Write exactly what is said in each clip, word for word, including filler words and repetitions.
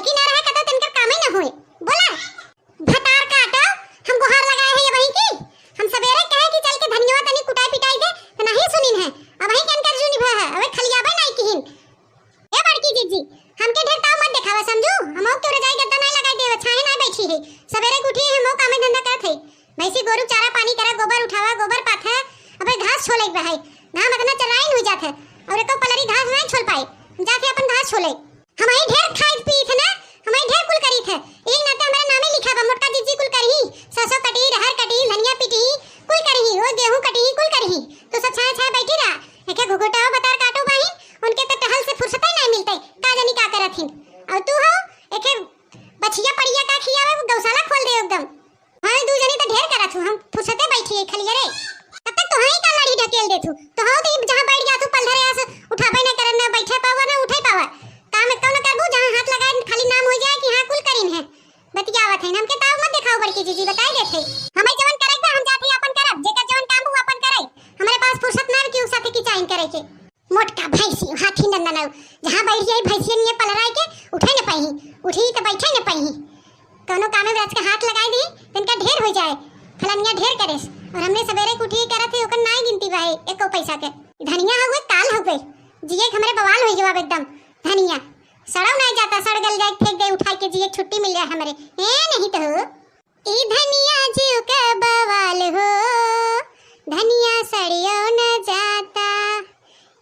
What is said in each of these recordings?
कि ना रहे कतो तिनकर कामे न होए। बोला, भतार काटो, हम गुहार लगाए हैं ये वहीं की। हम सबेरे कहे कि चल के धनिया तनी कुटाई पिटाई दे, तो नहीं सुनिन है। अब वहीं के अनकर जूनी भा है, अबे खलियाबे नहीं किहिन। ए बड़की जीजी, हमके ढेर ताव मत देखावा समझू। हम ओके रजाई गद्दा नहीं लगाई देवे, छाहे नहीं बैठी है। सबेरे के उठी है, हम कामे धंधा करत है। भैंसी गोरू चारा पानी करा, गोबर उठावा, गोबर पाथा, अबे घास छोले के बहाई। घाम इतना चराइन हो जात है, और एको पलरी घास नहीं छोल पाए। जाके अपन घास छोले। हमही ढेर खाइत पीत है ना, हमही ढेर कुल करीत है। एक नाते हमारे नामे लिखा बा, मोटका जीजी कुल करही, सरसों कटही, रहर कटही, धनिया पिटही, कुल करही, वो गेहूं कटही, कुल करही। तो सब छाया छाया बैठी रहा, एके घुघुटाओ बतार काटो बाहिन, उनके तो टहल से फुर्सत ही नहीं मिलते, का जानी का करत हिन। और तू हो, एके बछिया पड़िया का खियावे, वो गौशाला खोल दे एकदम। हाँ, दू जनी तो ढेर करत हूँ, हम फुर्सते बैठी है खलिया रे। तब तक तोहई का लड़ी ढकेल देत हूँ। तो हो तो जहाँ बैठ जात हूँ, पलधरे आस उठाबे न करे, न बैठे पावा, न उठे पावा। काम एक न करबू, जहाँ हाथ लगाए खाली नाम हो जाए कि हाँ कुल करीन है। बतियावत है, हमके ताव मत देखाओ बड़की जीजी, बताई देत है। हमें जवन करे बा हम जात ही अपन करब, जेकर जवन काम बा उ अपन करे। हमरे पास फुर्सत ना कि उ साथे की चाइन करे के। मोटका भैंसी, हाथी नंदन आऊ। जहाँ बैठ जाई भैंसियन ये पलराए के, उठे न पाई, उठी त बैठे न पाई। कौनो कामे में रच के हाथ लगाई दी, तनका ढेर हो जाए, फलनिया ढेर करेस। और हमने सबेरे के उठी करत है, ओकर नाई गिनती बा है, एको पैसा के। धनिया हउए, ताल हउए, जिए के हमरे बवाल हो गवा एकदम। धनिया सड़ो नहीं जाता, सड़ गल जाए, फेंक दे उठा के, जिए के छुट्टी मिल जाए हमरे। ए नहीं तो हो। ई धनिया जीव के बवाल हो, धनिया सड़ियो न जाता।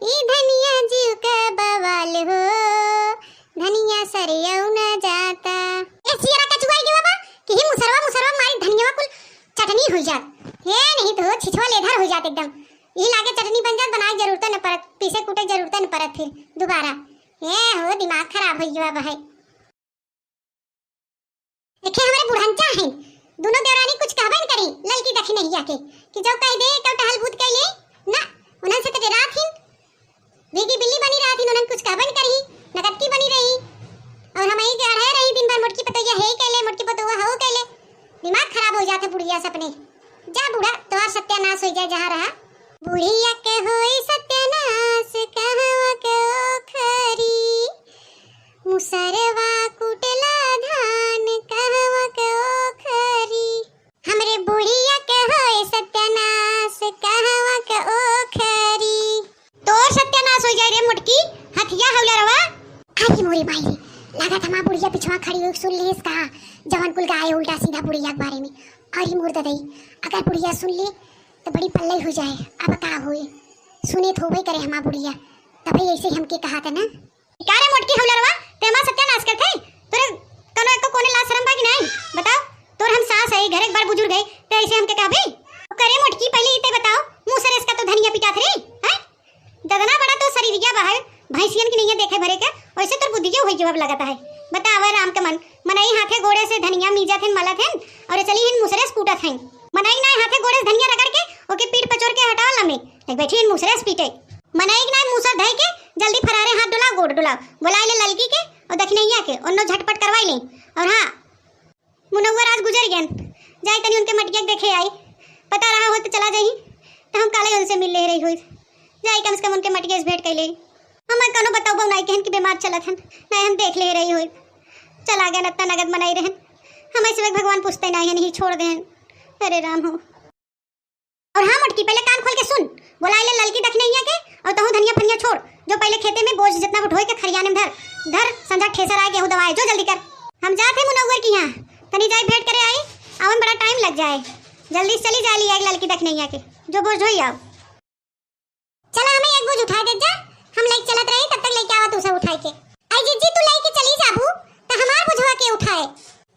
ई धनिया जीव के बवाल हो, धनिया सड़ियो न जाता। ए सियरा कचुआई के बाबा, कि ही मुसरवा मुसरवा मारी धनिया कुल चटनी हो जात। हे नहीं तो छिछवा लेधर हो जात एकदम। ई लागे चटनी बन जात, बनाए जरूरत न पड़त, पीसे कूटे जरूरत न पड़त फिर दोबारा। हे हो दिमाग खराब हो गया बाबा है। देखे हमरे बुढ़ंचा हैं, दोनों देवरानी कुछ कहबे न करी, ललकी दखिनहिया के, कि जो कह दे, कब टहल बूत कह ले, ना, उन्हन से तो डरात हिन, भीगी बिल्ली बनी रहत हिन, उन्हन कुछ कहबे न करी, नगद की बनी रही, और हम यही के अढ़े रही दिन भर, मोटकी पतोहिया हे कह ले, मोटकी पतोहिया हो कह ले, दिमाग खराब हो जात है बुढ़िया से अपने। जा बूढ़ा, तोहार सत्यानाश हो जाए जहाँ रहा। बुढ़िया के होई सत्यानाश, कहवा के ओखरी, मुसरवा कुटला धान, कहवा के ओखरी। हमरे बुढ़िया के होए सत्यानाश, कहवा के ओखरी। तोर सत्यानाश हो जाए रे मोटकी, हथिया हौलरवा। अरे मोरे माई रे, लागत हमार बुढ़िया पिछवा खड़ी होई सुन लीस का, जवन कुल गाए उल्टा सीधा बुढ़िया के बारे में। अरे मोर ददई, अगर बुढ़िया सुन ले तो बड़ी पल्लई हो जाए। अब का होए, सुने तो होबे करे हमार बुढ़िया, तबे ऐसे हमके कहा था ना। का रे मोटकी हौलरवा, ते हमार सत्यानाश करत है? तोरे कौनो एको कोने लाज शरम बा कि नहीं? बताओ, तोर हम सास है, घर एक बार बुजुर्ग है, ते ऐसे हमके कहबे? करे मोटकी, पहले ई ते बताओ, मुसरेस का तो धनिया पिटात रे, हैं? जतना बड़ा तो शरीरिया बा है, भैंसियन की नैया देखे भरे के, वैसे तोर बुद्धियो होई जवाब लगत है। बतावे राम के मन, मनई हाथे गोड़े से धनिया मीजत हन, मलत हन, और चली हन मुसरेस कूटत हन। मनई ना हाथे गोड़े से धनिया रगड़ के, ओके पीठ पचोर के हटावला में, एक बैठी हन मुसरेस पीटे। मनई के नाई मुसर धई के जल्दी फरारे हाथ डोलाओ, गोड़ डोलाओ, बोलाए ले ललकी के और दखिनैया के, उन्नो झटपट करवाई ले। और हाँ, मुनव्वर आज गुजर गयन, जाई तनी उनके मटिया के देखे आई, पता रहा होत तो चला जाई, तो हम काले उनसे मिल ले रही हुई, जाई कम से कम उनके मटिया से भेंट कर ले। हम कनो बताओ नाई कहन कि बीमार चलत हन, नाई हम देख ले रही हुई, चला गयन, इतना नगद मनई रहन, हम ऐसे भगवान पूछते नाई है, नहीं छोड़ देन। अरे राम हो। और हाँ मोटकी, पहले कान खोल के सुन, बोलाए ले ललकी दखिनैया के, और तहूँ धनिया फनिया छोड़, जो पहले खेते में बोझ जितना ढोए के खरियाने में धर, धर, संझा ठेसर आए, गेहूं दवाए, जो जल्दी कर। हम जात है मुनव्वर की यहाँ, तनी जाए भेंट करे आई, आवे में बड़ा टाइम लग जाए, जल्दी से चली जाए लिया ललकी दखिनैया के, जो बोझ ढोई आओ। चला हमें एक बोझ उठाए दे जा, हम लेके चलत रही, तब तक लेके आवा तू सब उठाए के। आई जीजी, तू लेके चली जाबू, त हमार बोझवा के उठाए?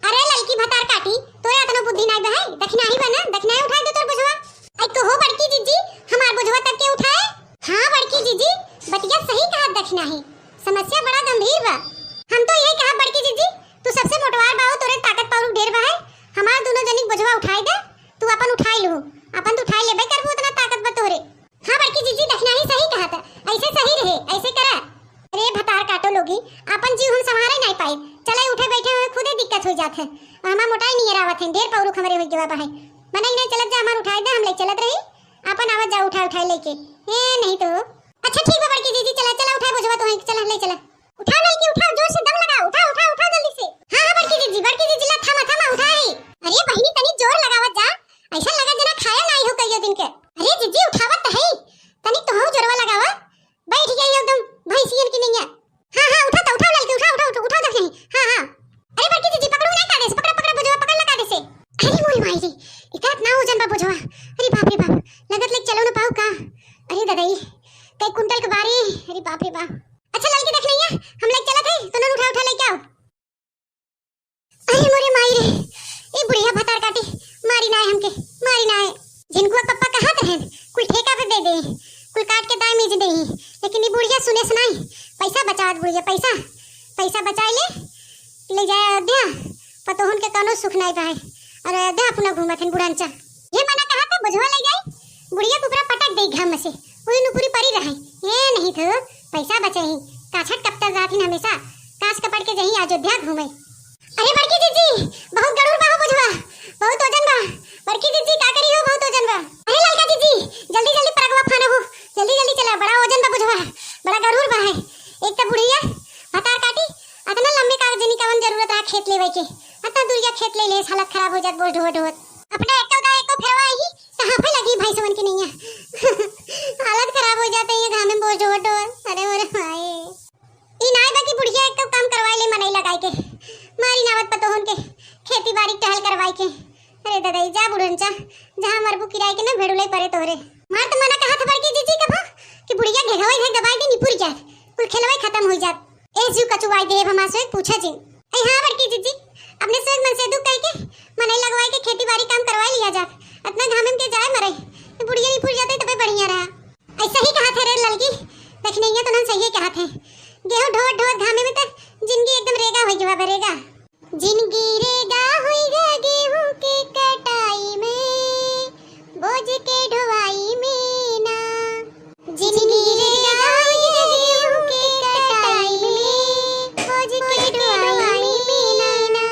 अरे ललकी भतार काटी, तोरे अतनो बुद्धि नाई बा है, दखिनाही बा ना, दखिनाही उठाए दे तोर बोझवा। आई कहो बड़की जीजी, हमार बोझवा तब के उठाए? हाँ बड़की जीजी, बतिया सही कहा दखिनाही, समस्या बड़ा गंभीर बा। हम तो यही कहा बड़की जीजी, तू सबसे मोटवार बाऊ, तोरे ताकत पावर ढेर बा है, हमार दोनों जनी के बोझवा उठाए दे, तू अपन उठाए लू, अपन तो उठाए लेबे करबू, उतना ताकत बा तोरे। हाँ बड़की जीजी, दखिनाही सही कहत है, ऐसे सही रहे, ऐसे करा। अरे भतार काटो लोगी, आपन जीव हम संभारे नाई पाई। चले उठे बैठे में खुदे दिक्कत हो जात है। और हमार मोटाई नियर आवत है, ढेर पौरुख हमरे हो गवा बा है। मनई नहीं चलत जा, हमार उठाए दे, हम ले चलत रही। आपन आवत जा उठाए उठाए लेके। ए नहीं तो। अच्छा ठीक बा बड़की जीजी, चला चला उठाए बोझवा तो है, चला ले चला। उठाओ लड़की उठाओ, जोर से दम लगाओ, उठाओ उठाओ उठाओ जल्दी मारी ना है। झिनकुआ पप्पा कहत रहन, कुल ठेका पे दे दे, कुल काट के दाई मीज दे, लेकिन ई बुढ़िया सुनेस नाहीं। पैसा बचावत बुढ़िया, पैसा, पैसा बचाई ले, ले जाए अयोध्या। पतोहन के कौनो सुख नाहीं पाए, और अयोध्या अपना घूमत हन बुढ़नचा। ये मना कहा था बुझवा ले जाई, बुढ़िया के ऊपरा पटक दे घाम से, वही नुपुरी परी रहे। ये नहीं तो पैसा बचे ही, काछट कपटर रहत हिन हमेशा, काछ कपट के जही अयोध्या घूमे। अरे बड़की जीजी, बहुत गड़ूर बा हो बुझवा, बहुत वजन बा। बड़की जीजी का करी हो, बहुत वजन बा। अरे ललका जीजी, जल्दी जल्दी परगवा फानो हो, जल्दी जल्दी चला, बड़ा वजन बा बुझवा, बड़ा गड़ूर बा है। एक तो बुढ़िया भतार काटी, अतना लंबे कागजनी कवन जरूरत रहा खेत लेवे के, अतना दूरिया खेत ले ले, हालत खराब हो जात बोझ ढोवत ढोवत। अपना एक तो एको फेरवा आई, कहाँ पे लगी भाई समन की नैया। हालत खराब हो जाते हैं घामे में बोझ ढोवत ढोवत। अरे मोरे माए। ई नाय बा कि बुढ़िया एक तो काम करवाई ले मनई लगाई के, मारी नावत पतोहन के खेती बाड़ी टहल करवाई के। अरे दादा, ई जा बुढ़नचा, जहाँ मरबू किराए के ना भेड़ुलई परे तोहरे। मार तो मना कहा था बड़की जीजी कबो कि बुढ़िया घेघवई घे दबाई दे निपुर जात, कुल खेलवई खत्म हो जात। ए जीव कचुवाई देब हमार से पूछा जिन। अरे हाँ बड़की जीजी, अपने से मन से दुख कह के मनई लगवाई के खेती बाड़ी काम करवाई लिया जात, अतना घामे में के जाए मरे, तो बुढ़िया निपुर जाते तबे बढ़िया रहा। ऐसा ही कहा थे रे ललकी, दखिनैया तो नन सही कहा थे। गेहूं ढोवत ढोवत घामे में तो जिंदगी एकदम रेगा हो गया बा, रेगा। जिंदगी रेगा होई गा गेहूं के कटाई में, बोझ के ढोवाई में ना। जिंदगी रेगा होई गा गेहूं के कटाई में, बोझ के ढोवाई में ना।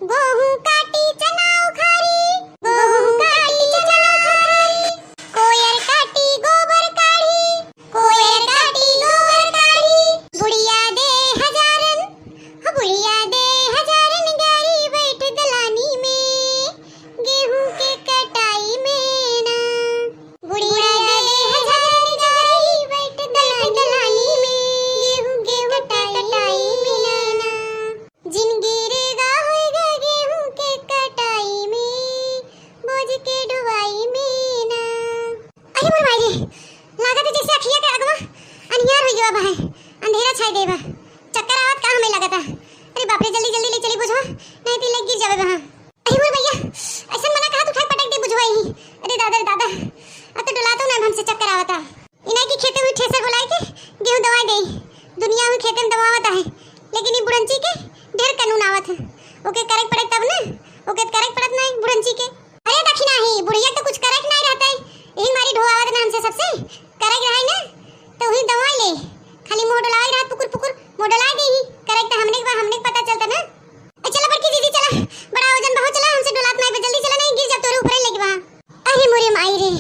गेहूं काटी चना उखारी, गेहूं काटी चना उखारी, कोयर काटी गोबर काढ़ी, कोयर काटी गोबर काढ़ी। बुढ़िया दे हजारन, हो बुढ़िया दे हजारन, गारी बैठ दलानी में, गेहूं के कटाई में ना। बुढ़िया दे हजारन, गारी बैठ दलानी में, गेहूं के कटाई में ना। जिंदगी रेगा होई गा गेहूं के कटाई में, बोझ के ढुवाई में ना। अरे मोर माई रे, लागत है जैसे अखिया के अगवा अनियार हो गया बा है, अंधेरा छाई देबा, चक्कर आवत का हमें लागत है। अरे बाप रे, जल्दी जल्दी ले चली बोझवा, नहीं तो ले गिर जाबे बहा। अरे मोर भैया, ऐसा मना कहा तू उठाई पटक दे बोझवा ही। अरे दादा रे दादा, अब तो डोला तो ना हमसे, चक्कर आवता। इना की खेते में थ्रेसर बुलाई के गेहूं दवाई दे, दुनिया में खेते में दवावत है, लेकिन ई बुढ़ंची के ढेर कानून आवत है। ओके करे के पड़त तब ना, ओके करे के पड़त नहीं बुढ़ंची के। अरे दखिना ही, बुढ़िया तो कुछ करे के नहीं रहता है, यही मारी ढोआवत ना हमसे सबसे, करे के रहे ना, तो वही दवाई ले, खाली मुंह डोलावे रहत पुकुर पुकुर, मुंह डोला दे ही, करे के तो हमने के बा, हमने के पता चलता ना। ए, चला बड़की दीदी, चला, बड़ा वजन बहुत, चला, हमसे डोलात नाई बा, जल्दी चला, नहीं गिर जा, तोरे ऊपर ही लगी बा। अरे मोरे माई रे,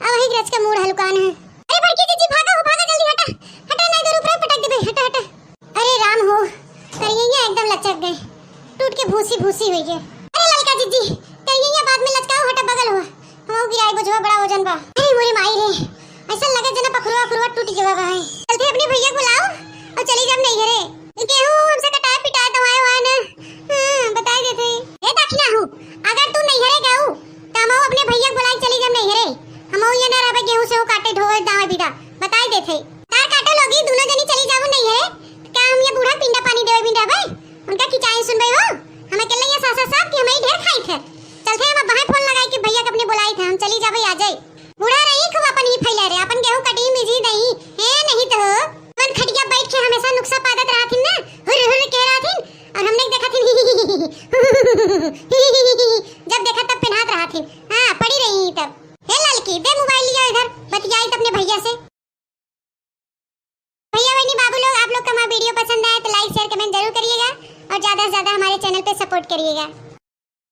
अब वही गरज का मूड हलुकान है। अरे बड़की दीदी, भागा हो, भागा, जल्दी हटा, हटा, नहीं तो ऊपर पटक देबे, हटा, हटा। अरे राम हो, करिया एकदम लचक गए, टूट के भूसी भूसी हो गए। अरे ललका जीजी, करिया बाद में लचकाओ, हटा बगल हो, हम गिराई बोझवा, बड़ा वजन बा। अरे मोरे माई रे, ऐसा लगे जना पखुरवा पखुरवा टूट गवा बा है। चलते अपने भैया को बुलाओ और चली जाम नहीं घरे। गेहूं हमसे कटाए पिटाए दवाए हुआ ना। हाँ, बताई देते। ए दखिना हूँ, अगर तू नैहरे गऊ, त हम अपने भैया के बुलाई चली जाब नैहरे। हम ये ना रहबे गेहूं से वो काटे ढोवे दावे बीड़ा। बताई देते। तार काटो लोगी, दोनों जनी चली जाबो नैहरे। त का हम ये बूढ़ा पिंडा पानी देवे बिन रहबे? उनका खिंचाई सुनबे हो? हम अकेले ये सासा साहब कि हम ही ढेर खाई थे। चलते हम अब वहाँ फोन लगाई कि भैया के अपने बुलाई थे, हम चली जाबे आ जाए। बूढ़ा रही खूब अपन ही फैला रे, अपन गेहूं कटी मिजी दही। हे नहीं तो अपन खटिया बैठ के हमेशा नुक्सा पादत रहथिन ना, हुर हुर के रहथिन, और हमने देखा थिन जब देखा तब पिन्हात रहथिन। हाँ, पड़ी रही तब। हे ललकी, दे मोबाइल लिया इधर, बतियाई तब अपने भैया से। भैया बहनी बाबू लोग, आप लोग का हमारा वीडियो पसंद आए तो लाइक शेयर कमेंट जरूर करिएगा और ज़्यादा से ज़्यादा हमारे चैनल पे सपोर्ट करिएगा।